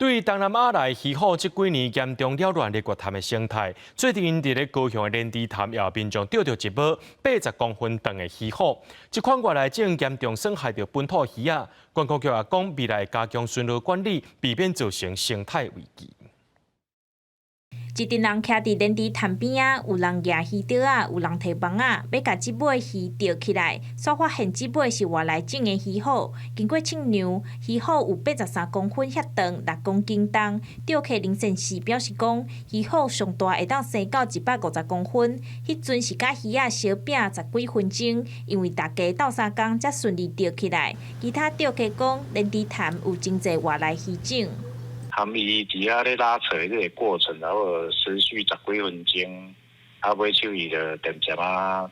對東南亞來魚虎這幾年嚴重擾亂日月潭的生態。最近佇咧高雄的蓮池潭，也有民眾釣著一尾80公分長的魚虎。這款外來種嚴重損害著本土魚仔。觀光局也講，未來加強巡邏管理，避免造成生態危機。一陣人徛佇蓮池潭邊仔，有人舉魚釣仔，有人提網仔，欲共這尾魚釣起來。煞發現這尾是外來種的魚虎，經過稱量，魚虎有83公分遐長，6公斤重。釣客林先生表示講，魚虎上大會當生到150公分，彼陣是佮魚仔相拼十幾分鐘，因為大家鬥相共才順利釣起來。其他釣客講，蓮池潭有真濟外來魚種。含伊佇遐咧拉扯這个過程，然後持續十幾分鐘，啊，尾手伊就漸漸仔，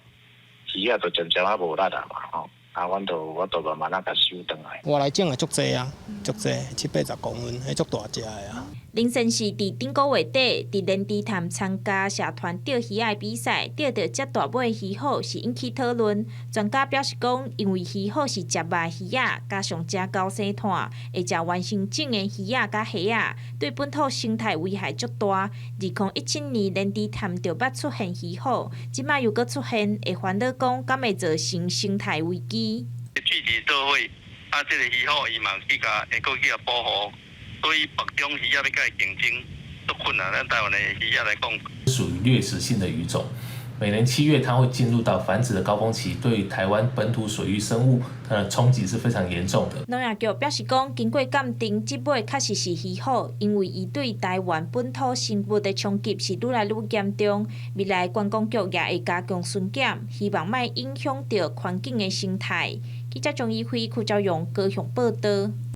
魚仔就漸漸仔無力啊嘛吼，啊，阮就我就慢慢仔共收轉來。外來種的足濟啊，足濟七八十公分，彼足大隻的啊。林先生佇頂個月底佇蓮池潭參加社團釣魚仔的比賽，釣著遮大尾魚虎是引起討論。專家表示講，因為魚虎是食肉魚仔，加上食高生炭，會食原生種的魚仔佮蝦仔，對本土生態危害足大。2017年蓮池潭就捌出現魚虎，這擺又閣出現，會煩惱講敢會造成生態危機。水質做伙，啊，這个魚虎伊嘛去共會閣去共保護。所以別種魚仔欲共伊競爭，足困難。咱台灣的魚仔來講，屬於掠食性的魚種。每年7月，它會進入到繁殖的高峰期，對台灣本土水域生物，它的衝擊是非常嚴重的。農業局表示講，經過鑑定，這尾確實是魚虎，因為伊對台灣本土生物的衝擊是愈來愈嚴重。未來觀光局也會加強巡檢，希望莫影響著環境的生態。記者張怡輝、柯昭榮高雄報導。